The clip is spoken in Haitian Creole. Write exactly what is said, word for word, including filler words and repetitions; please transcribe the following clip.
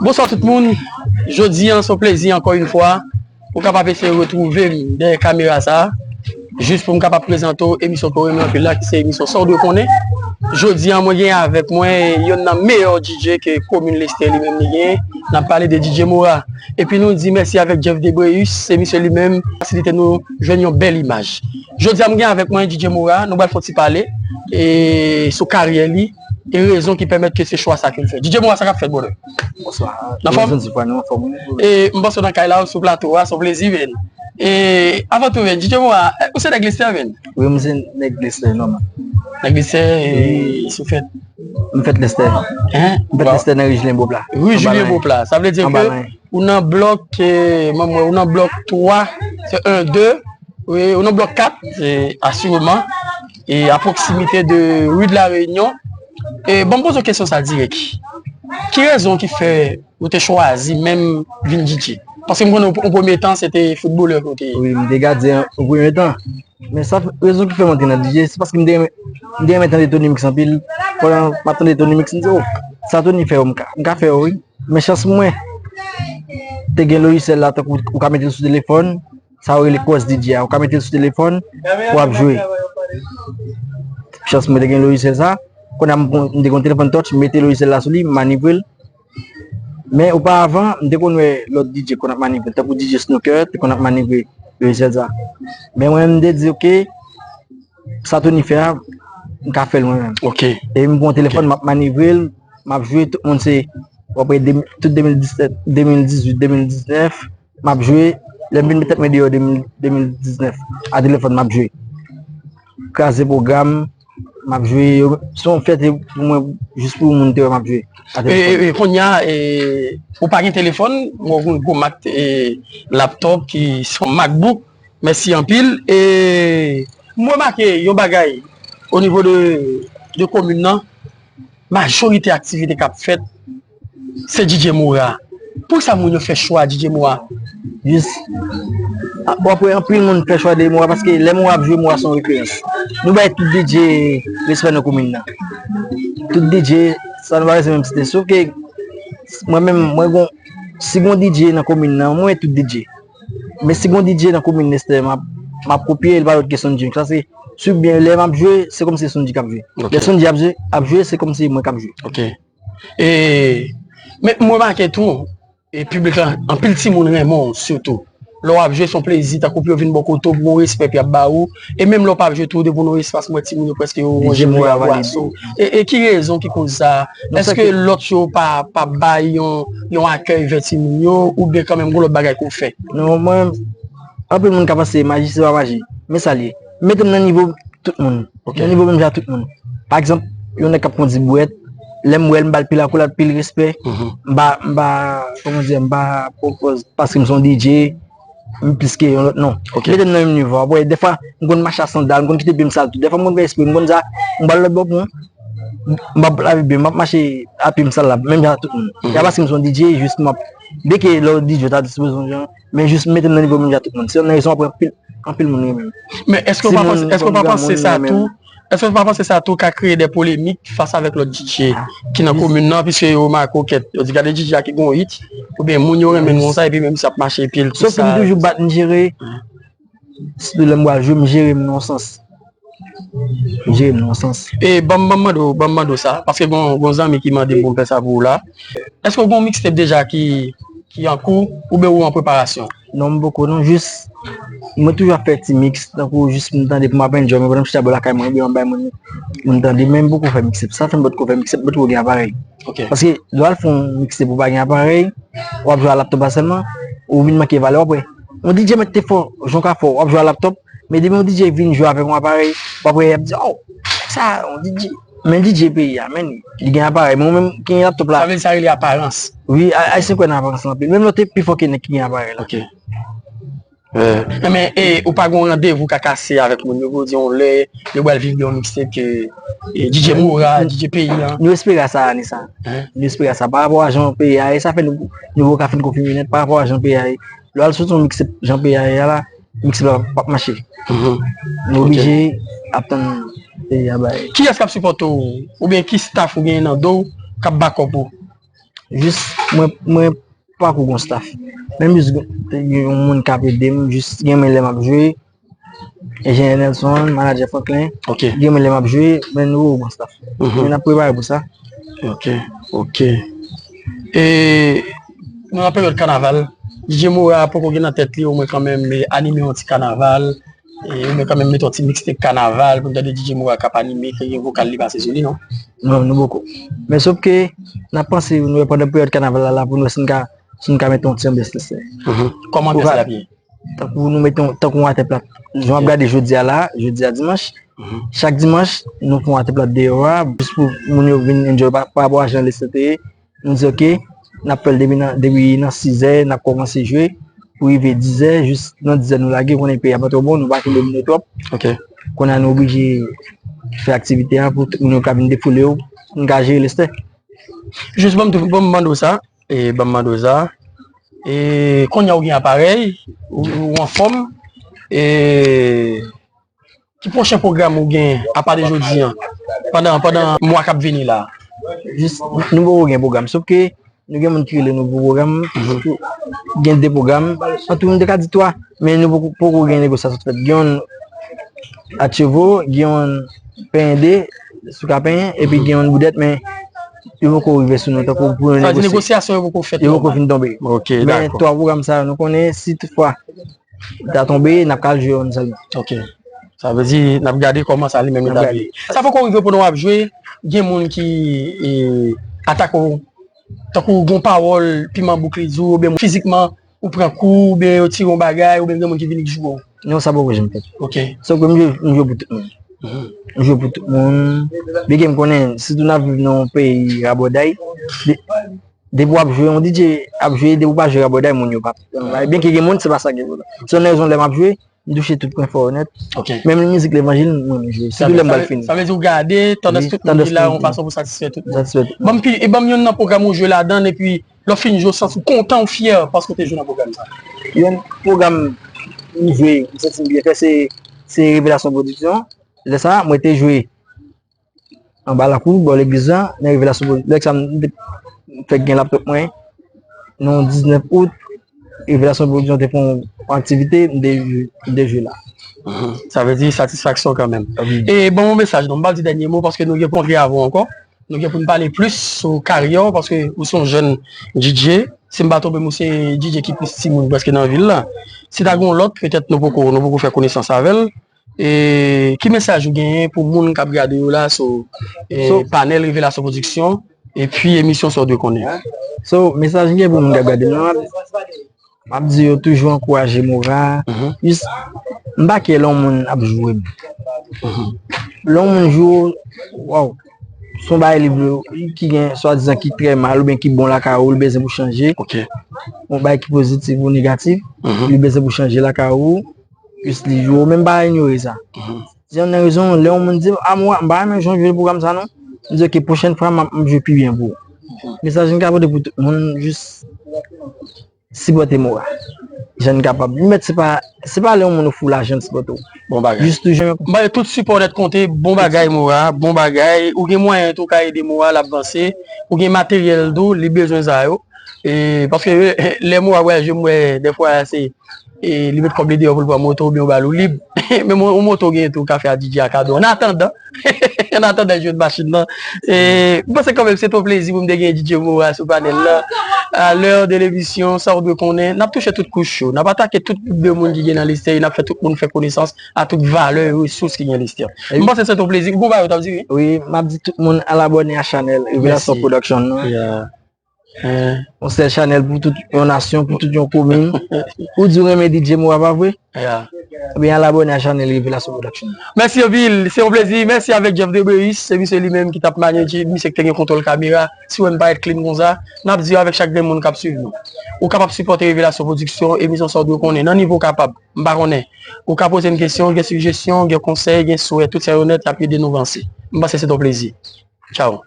Bonswa tout moun. Jodi a, se yon plezi ankò yon fwa pou m kapab eseye retwouve m dèyè kamera sa a, jis pou m kapab prezante w emisyon ke w renmen anpil la, ki se emisyon Sa w dwe konnen. Jodi a, mwen gen avèk mwen youn nan meyè D J ke komin Lestè li menm li genyen. N ap pale de D J Mora. Epi nou di mèsi avèk Jeff Debreus, se misye li menm fasilite nou jwenn yon bèl imaj. Jodi a, m gen avèk mwen D J Mora, nou pral fè yon ti pale e, sou karyè li e rezon ki pèmèt ke se chwa sa ke l fè. D J Mora, sa k ap fèt, brother? Bonswa. Anfòm? Bonswa, nou anfòm, wi. E, m panse w nan kay la, ou sou plato a, se yon plezi, men. E, avan tou, men, D J Mora, ou se nèg Lestè, men? Wi, m se nèg Lestè, nòmal. Nèg Lestè, e, sou fèt? M fèt Lestè. Hein? M fèt Lestè nan ri Julien Beauplat. Ri Julien Beauplat. Sa vle di ke ou nan blòk, e, mwen, mwen, ou nan blòk twa, se en, de, wi, ou nan blòk kat, e, asireman, e, a pwoksimite de ri de la Reyinyon. E, bon, m poze w kesyon sa dirèk. Ki rezon ki fè ou te chwazi menm vin D J? Paske m konnen w, w premye tan, se te foutbolè ke w te ye. Wi, m te gadyen an premye tan. Men sa, rezon ki fè m antre nan D J, se paske m te renmen, m te renmen tande Tony Mix anpil. Pandan m ap tande Tony Mix, m di, "Oh, sa Tony fè yo, m ka, m ka fè yo, wi." Men chans mwen, te gen lojisyèl la, tankou ou ka mete l sou telefòn, sa yo rele Cross D J a, ou ka mete l sou telefòn, pou w ap jwe. Chans mwen, te gen lojisyèl sa, kounye a m, m te gen yon telefòn touch, m mete lojisyèl la sou li, m manipile l. Men oparavan, m te konn wè lòt D J konn ap manipile, tankou D J Snooker, te konn ap manipile lojisyèl sa. Men mwen, m te di, "Ok, sa Tony fè a, m ka fè l mwen menm." Ok. E m pran telefòn, m ap manipile l, m ap jwe, tout moun se, w ap wè de, tout de mil disèt, de mil dizuit, de mil diznèf, m ap jwe, lè m vin met tèt mwen deyò de mil, de mil diznèf, a telefòn m ap jwe. Kraze pwogram, m ap jwe, se yon fyète pou mwen, jis pou moun te wè m ap jwe. E, e, e, kounye a, e, ou pa gen telefòn, mwen gen gwo Mac, e, laptop ki se yon MacBook, mèsi anpil. E, m remake yon bagay o nivo de, de komin nan, majorite aktivite k ap fèt, se D J Mora. Poukisa moun yo fè chwa D J Mora? Jis, a, w ap wè anpil moun fè chwa de Mora paske lè Mora ap jwe, Mora se yon referans. Nou bay tout D J respè nan komin nan. Tout D J, sa nou pa bezwen menm site. Sof ke mwen menm, mwen gon, si gon D J nan komin nan, mwen tout D J. Men si gon D J nan komin Lestè, m ap, m ap kopye, li pa lòt ke Sonjy. Sa se, swiv byen, lè m ap jwe, se kòmsi Sonjy k ap jwe. Ok. Lè Sonjy ap jwe, ap jwe, se kòmsi mwen k ap jwe. Ok. E, men m remake tou, e piblik la, anpil timoun renmen w sitou. Lè w ap jwe, se yon plezi, tankou pou yo vin bò kote w, pou yon respè pou y ap ba ou. E menm lè w p ap jwe tou, depi w nan yon espas, m wè timoun yo prèske yo ronje pou yo ap brase w. E, e ki rezon ki koz sa? Èske lòt yo pa, pa bay yon, yon akèy vè timoun yo, oubyen kanmenm gon lòt bagay ke w fè? Non, mwen, anpil moun ka panse maji se pa maji, men sa l ye. Mete m nan nivo tout moun. Ok. Nan nivo menm jan tout moun. Pa egzanp, yon nèg k ap kondi bwèt, lè m wè l, m ba l pil akolad, pil respè. Mhm. M pa, m pa, kòman di, m pa pran pòz paske m se yon D J, m plis ke yon lòt, non. Ok. Mete m nan menm nivo a. Bon, dèfwa, m konn mache a sandal, m konn kite pye m sal tou. Dèfwa, m konn fè espre, m konn sa, m ba l lòt bò pou m, m p ap lave pye m, m ap mache a pye m sal la, menm jan ak tout moun. Mhm. Se pa paske m se yon D J, jis m ap, byenke lè w D J, w ta dispoze yon jan, men jis mete m nan nivo menm jan ak tout moun. Se youn nan rezon m ap wè anpil, anpil moun renmen m. Men èske w pa panse, èske w pa panse sa tou, èske w pa panse sa tou ka kreye de polemik fas avèk lòt D J ki nan komin nan, piske yo remake w kèt, yo di, "Gade D J a ki gon hit," oubyen moun yo renmen l konsa, epi menm si ap mache epi l, tou sa. Sof ke m toujou bat, m jere. Sitou lè m pral jwe, m jere m nan yon sans. M jere m nan yon sans. E ban m, ban m mande w, ban m mande w sa, paske gon, gon zanmi ki mande m pou m fè sa pou ou la. Èske w gon mixtape deja ki, ki an kou, oubyen ou an preparasyon? Non, m poko non, jis, mwen toujou ap fè ti mix, tankou jis pou m tande, pou m ap enjoy, mwen pandan m chita bò lakay mwen, oubyen m bay moun, moun tande, men m poko fè mixtape. Sa fè m potko fè mixtape, m potko gen aparèy. Ok. Paske lè w al fè yon mixtape ou pa gen aparèy, w ap jwe a laptop la sèlman, ou vin manke valè, w ap wè. Yon D J mèt te fò, jan w ka fè, w ap jwe a laptop, men depi yon D J vin jwe avèk yon aparèy, w ap wè, y ap di, "Oh, sa, yon D J." Men D J peyi a, men li gen aparèy, men ou menm ki gen laptop la. Sa vle di sa rele aparans. Wi, a-, Ayisyen kwè nan aparans lan anpil. Menm lè w te pi fò ke nèg ki gen aparèy la. Ok. Eh, men, e, ou pa gen yon randevou ka kase avèk moun yo, pou di yon lè, yo pral viv yon mixtape ke, e, D J Mora, D J peyi an. Nou espere a sa ane sa. Hein? Nou espere a sa. Pa rapò a jan peyi a ye, sa fè nou, nou poko ka fin konfime nèt, pa rapò a jan peyi a ye. Lè w al soti yon mixtape jan peyi a ye a la, mixtape la p ap mache. Mhm. Nou oblije ap tann peyi a bay. Kiyès k ap sipòte w? Oubyen ki staff ou genyen nan do w k ap back up ou? Jis mwen, mwen pa kou gon staff. Menm jis gen yon moun k ap ede m, jis gen men lè m ap jwe, enjenyè Nelson, manadjè Franklin, Ok. gen men lè m ap jwe, men nou gon staff. Mhm. Men n ap prepare pou sa. Ok, ok. E nou nan peryòd kanaval, D J Mora poko gen nan tèt li omwen kanmenm anime yon ti kanaval, e omwen kanmenm mete yon ti mixtape kanaval pou n tande D J Mora k ap anime, ke gen vokal li pase sou li, non? Non, nou poko. Men sòf ke n ap panse nou wè pandan peryòd kanaval la, la pou nou wè si n ka, si n ka mete yon ti anbyans listè. Kòman anbyans la ap ye? Tankou nou mete yon, tankou yon atè plat. Jan w ap gade jodi a la, jodi a dimanch, chak dimanch, nou fè yon atè plat deyò a, jis pou moun yo vin enjoy pa, pa rapò a jan listè te ye. Nou di, ok, n ap fè l depi nan, depi nan sizè, n ap kòmanse jwe, pou rive dizè, jis nan dizè nou lage, konnen peyi a pa twò bon, nou pa kenbe moun yo twòp. Ok. Kounye a nou oblije fè aktivite a pou tout moun yo ka vin defoule yo, pou n ka jere listè. Jis ban m tou, ban m mande w sa, e ban m mande w sa. E kounye a ou gen aparèy, ou, ou anfòm, e ki pwochen pwogram ou gen apa de jodi a, pandan, pandan mwa k ap vini la? Jis, nou poko gen pwogram, sòf ke nou gen moun ki rele nou pou pwogram, gen de pwogram, antou nou te ka di twa, men nou poko, poko gen negosyasyon fèt. Gen yon atyevo, gen yon penyen de, sou ka penyen, epi gen yon boudèt, men yo poko rive sou nou tankou pou yon Sa di negosye. Negosyasyon yo poko fèt Yo poko nòmal. Fin tonbe. Ok, Men dakò. Twa pwogram sa yo, nou konnen si toutfwa li ta tonbe, n ap ka al jwe youn sèlman. Ok. Sa vle di, n ap gade kòman sa li menm li N ap ta gade. ye. Sa fè ke w rive pandan w ap jwe, gen moun ki e, atake w, tankou gon pawòl, piman bouk li di w, oubyen fizikman, ou pran kou, oubyen yo tire yon bagay, oubyen gen moun ki vin joure w. Non, sa poko janm fèt. Ok. Sòf ke m jwe, m jwe pou tout moun. M jwe pou tout moun. Byen ke m konnen, sitou n ap viv nan yon peyi rabòday, de- depi w ap jwe, yon D J ap jwe, depi w pa jwe rabòday, moun yo pa. Byen ke gen moun, se pa sa gen pou la. Se yon rezon lè m ap jwe, m touche tout pwen fò yo nèt. Ok. Menm mizik levanjil, mwen m jwe. Sitou lè m pral fini. Sa vle di ou gade tandans tout moun ki la yon fason pou satisfè tout moun. Satisfè tout moun. Ban m pi, e ban m youn nan pwogram ou jwe ladan, epi lè w fin jwe, w santi w kontan, w fyè paske w te jwe nan pwogram sa. Yon pwogram m jwe, m santi m byen fè, se, se Revelasyon Pwodiksyon. Lè sa, mwen te jwe anba lakou, bò legliz la, nan Revelasyon Pwodiksyon. Lè sa, m te fèk gen laptop mwen, nan diznèf out, Revelasyon Pwodiksyon te fè yon aktivite, m te, m te jwe la. Sa vle di satisfaksyon kanmenm. Wi. E ban m yon mesaj non, m pa di dènye mo paske nou gen pou antre avè w ankò. Nou gen pou n pale plis sou karyè w paske ou se yon jèn D J. Si m pa twonpe m, ou se D J ki plis timoun prèske nan vil la. Si ta gen yon lòt, petèt nou poko, nou poko fè konesans avè l. E ki mesaj ou genyen pou moun k ap gade yo la sou e, panèl Revelasyon Pwodiksyon epi emisyon Sa w dwe konnen? So, mesaj m gen pou moun k ap gade m nan, m ap di yo toujou ankouraje Mora. Jis, m pa kè lè yon moun ap joure m. Lè yon moun joure w, waw, se yon bagay li vle, ki gen swadizan ki trè mal oubyen ki bon lakay ou, li bezwen pou chanje. Ok. Yon bagay ki pozitif ou negatif, li bezwen pou chanje lakay ou, jis li joure w, men m pa inyore sa. Se yon rezon, lè yon moun di, a, mwen, m pa renmen jan w jwe pwogram sa non. M di, ok, pwochèn fwa, m ap m jwe pi byen pou ou. Mesaj m ka pote pou tout moun, jis sipòte Mora. Jan n kapab. Li mèt se pa, se pa lè yon moun ofri w lajan l sipòte w. Bon bagay. Jis toujou. M ba yo tout sipò nèt konte, bon bagay Mora, bon bagay. Ou gen mwayen tou ka ede Mora, l ap vanse. Ou gen materyèl tou, li bezwen sa yo. E, paske lè Mora pral jwe, m wè, dèfwa, se, e, li met kòb li deyò pou l pran moto, oubyen yo ba l ou lib. Men yon moto w genyen tou, w ka fè a D J a kado. An atandan, an atandan jwèt machin nan. E, m panse kanmenm se te yon plezi pou m te gen D J Mora sou panèl la. A lè de lemisyon, sa w dwe konnen, n ap touche tout kouch yo. N ap atake tout gwoup de moun ki gen nan listè, n ap fè tout moun fè konesans a tout valè e resous ki gen listè. M panse se te yon plezi. Gon bagay w t ap di, wi? Wi, m ap di tout moun al abòne a chanèl Revelasyon Production nan. Yeah. Yon sèl chanèl pou tout yon nasyon, pou tout yon komin. Ou di w renmen D J Mora, pa vre? Yeah. Ebyen, al abòne a chanèl Revelasyon Production. Mèsi anpil, se yon plezi. Mèsi avèk Jeff Debreus, se misye li menm ki t ap manje, misye ki te gen kontwòl kamera. Si w wè m parèt clean konsa, n ap di avèk chak grenn moun k ap swiv nou. Ou kapab sipòte Revelasyon Production, emisyon Sa w dwe konnen, nan nivo w kapab. M pa konnen. Ou ka poze n kesyon, gen sijesyon, gen konsèy, gen swè, tout sa yo nèt, y ap ede nou vanse. M panse se te yon plezi. Tchaw.